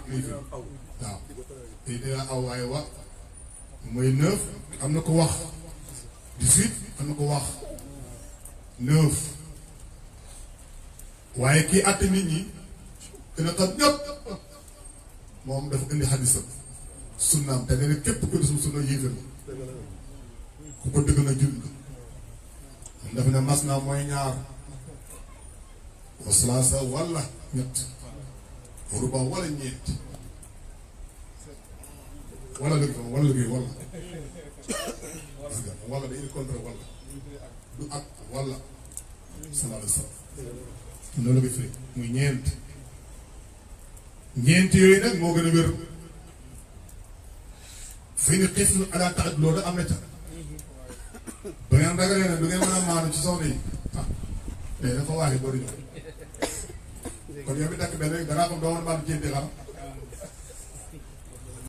lii fi waaw lii dina aw waaye wa mooy 9 am na ko wax 18 am na ko wax 9 waaye kii àtte nit ñi gën a xam ñëpp moom dafa indi xadisam sunnaam te nee na képp ko di sunna yéefar ku ko dëgg na jul nga dafa ne mas naa mooy ñaar waslaasa walla ñett ruba wala ñeent wala léegi wala léegi wala parce que wala day contre wala du ak wala sallallahu alayhi wa sallam loolu nga firi muy ñeent yooyu nag moo gën a wér fii ni xiif ala tax loolu am na ca ba ngeen ragalee nag du ngeen mën a maanu ci soxna yi ah mais dafa waaxee boo di ñëw kon yow mi dakk benn rek dangaa xam doo mën a maanu jénte xam